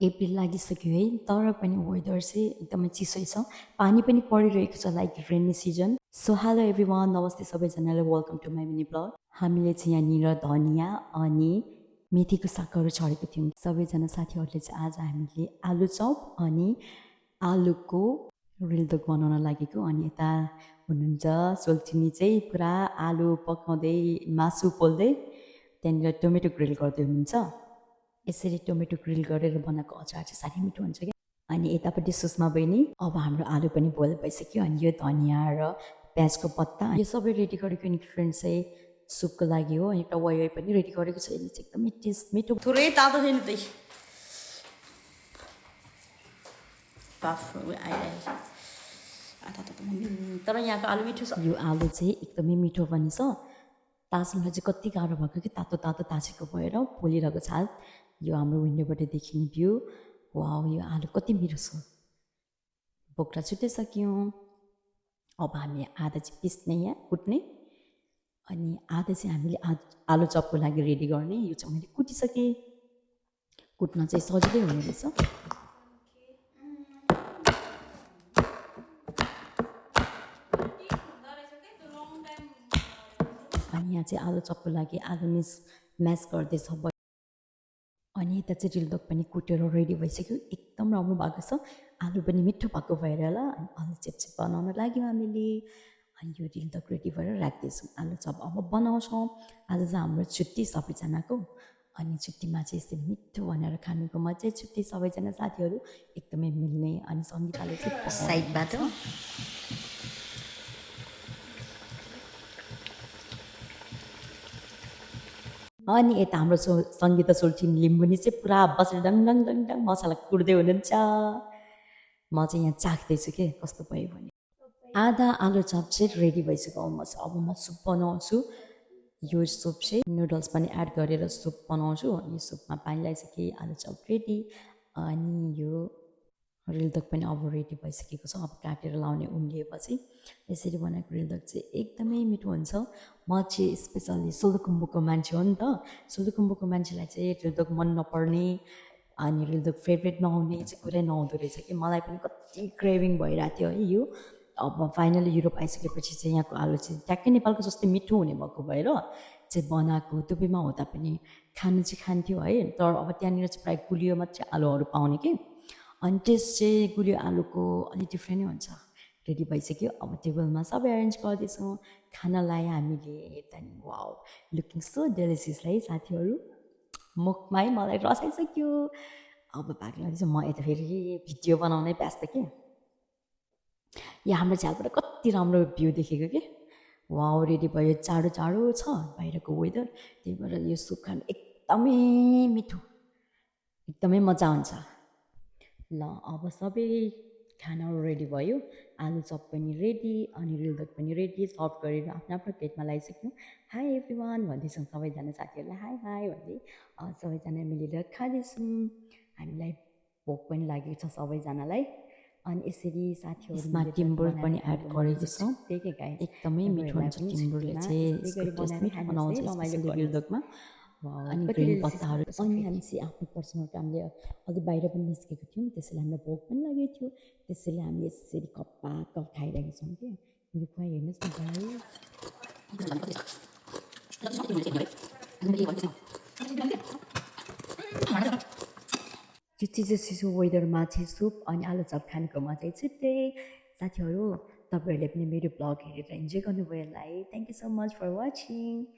April लागिसक्यो है तर पनि वेदर चाहिँ एकदमै चिसै छ पानी पनि परिरहेको छ like rainy season so hello everyone नमस्ते सबैजनालाई welcome to my mini blog हामीले चाहिँ यहाँनिर धनियाँ अनि मेथीको सागहरू छरेको थियौँ सबैजना साथीहरूले चाहिँ आज हामीले आलु चप अनि आलुको रिल्दोक बनाउन लागेको अनि यता हुनुहुन्छ सोल्टिनी चाहिँ पुरा आलु पकाउँदै मासु पोल्दै त्यहाँनिर टोमेटो ग्रिल गर्दै हुनुहुन्छ यसरी टोमेटो ग्रिल गरेर बनाएको अचार चाहिँ साह्रै मिठो हुन्छ क्या अनि यतापट्टि सुषमा बहिनी अब हाम्रो आलु पनि बोइल भइसक्यो अनि यो धनियाँ र प्याजको पत्ता यो सबै रेडी गरेको इन्ग्रिडियन्ट चाहिँ सुपको लागि हो अनि एउटा वाइ पनि रेडी गरेको छ यसले चाहिँ एकदमै टेस्ट मिठो थोरै तातो छैन त्यही बाफ आइरहेको छ तर यहाँको आलु मिठो छ यो आलु चाहिँ एकदमै मिठो पनि छ ताजमहल चाहिँ कति गाह्रो भएको कि तातो तातो ताजेको भएर पोलिरहेको छ यो हाम्रो विन्डोबाट देखिने भ्यू वा यो आलु कति मिठो छ बोक्रा छुटिसक्यौँ अब हामी आधा चाहिँ पिस्ने यहाँ कुट्ने अनि आधा चाहिँ हामीले आलु चपको लागि रेडी गर्ने यो चाहिँ मैले कुटिसकेँ कुट्न चाहिँ सजिलै हुने रहेछ अनि यहाँ चाहिँ आलु चपको लागि आलु म्यास गर्दैछ अनि यता चाहिँ रिल्दोक पनि कुटेर रेडी भइसक्यो एकदम राम्रो भएको छ आलु पनि मिठो भएको भएर होला अनि आलु चिप्स बनाउन लाग्यौँ हामीले अनि यो रिल्दोक रेडी भएर राख्दैछौँ आलु चप अब बनाउँछौँ आज चाहिँ हाम्रो छुट्टी सबैजनाको अनि छुट्टीमा चाहिँ यसरी मिठो बनाएर खानुको मजै छुट्टी सबैजना साथीहरू एकदमै मिल्ने अनि सङ्गीताले चाहिँ साइडबाट अनि यता हाम्रो सङ्गीता सोल्टिन लिम्बुनी चाहिँ पुरा बसेर डङ डङ डङ डङ मसला कुट्दै हुनुहुन्छ म चाहिँ यहाँ चाख्दैछु के कस्तो भयो भने आधा आलु चप चाहिँ रेडी भइसक्यो अब म सुप बनाउँछु यो सुप चाहिँ नुडल्स पनि एड गरेर सुप बनाउँछु यो सुपमा पानी लगाइसकेँ आलु चप रेडी अनि यो रिल्दोक पनि अब रेडी भइसकेको छ अब काटेर लाउने उम्लिएपछि यसरी बनाएको रिल्दोक चाहिँ एकदमै मिठो हुन्छ म चाहिँ स्पेसल्ली सोलुखुम्बुको मान्छे हो नि त सोलुखुम्बुको मान्छेलाई चाहिँ रिल्दोक मन नपर्ने अनि रिल्दोक फेभरेट नहुने चाहिँ कुरै नहुँदो रहेछ कि मलाई पनि कति क्रेभिङ भइरहेको थियो है यो अब फाइनली युरोप आइसकेपछि चाहिँ यहाँको आलु चाहिँ ट्याक्कै नेपालको जस्तै मिठो हुने भएको भएर चाहिँ बनाएको दुबईमा हुँदा पनि खानु चाहिँ खान्थ्यो है तर अब त्यहाँनिर चाहिँ प्रायः गुलियो मात्रै आलुहरू पाउने कि अनि टेस्ट चाहिँ गुलियो आलुको अलिक डिफ्रेन्टै हुन्छ रेडी भइसक्यो अब टेबलमा सबै एरेन्ज गर्दैछौँ खानालाई हामीले त्यहाँदेखि वाउ लुकिङ सो डेलिसियस है साथीहरू मुखमै मलाई रसाइसक्यो अब भाग लाग्दैछ म यता फेरि भिडियो बनाउनै व्यस्त के यहाँ हाम्रो झ्यालबाट कति राम्रो भ्यू देखेको कि वाउ रेडी भयो चाँडो चाँडो छ बाहिरको वेदर त्यही भएर यो सुप खानु एकदमै मिठो एकदमै मजा आउँछ ल अब सबै खानाहरू रेडी भयो आलु चप पनि रेडी अनि रिल्दोक पनि रेडी सर्भ गरेर आफ्नो आफ्नो प्लेटमा लगाइसक्यौँ हाई एभ्रिवान भन्दैछौँ सबैजना साथीहरूलाई हाई हाई भन्दै सबैजना मिलेर खाँदैछौँ हामीलाई भोक पनि लागेको छ सबैजनालाई अनि यसरी साथीहरूमा टिम्बर पनि एड गरेको छौँ एकदमै मिठो हुन्छ टिम्बरले चाहिँ बनाउँछ रिल्दोकमा अनि ग्रिन पत्ताहरू अनि हामी चाहिँ आफ्नो पर्सनल कामले अलि बाहिर पनि निस्केको थियौँ त्यसैले हामीलाई भोक पनि लागेको थियो त्यसैले हामी यसरी कप्पा कप खाइरहेको छौँ कि मेरो खुवाइ हेर्नुहोस् न यो चिसो वेदरमा चाहिँ सुप अनि आलु चप खानुको मजै छुट्टै साथीहरू तपाईँहरूले पनि मेरो ब्लग हेरेर इन्जोय गर्नुभयो होला है thank you so much for watching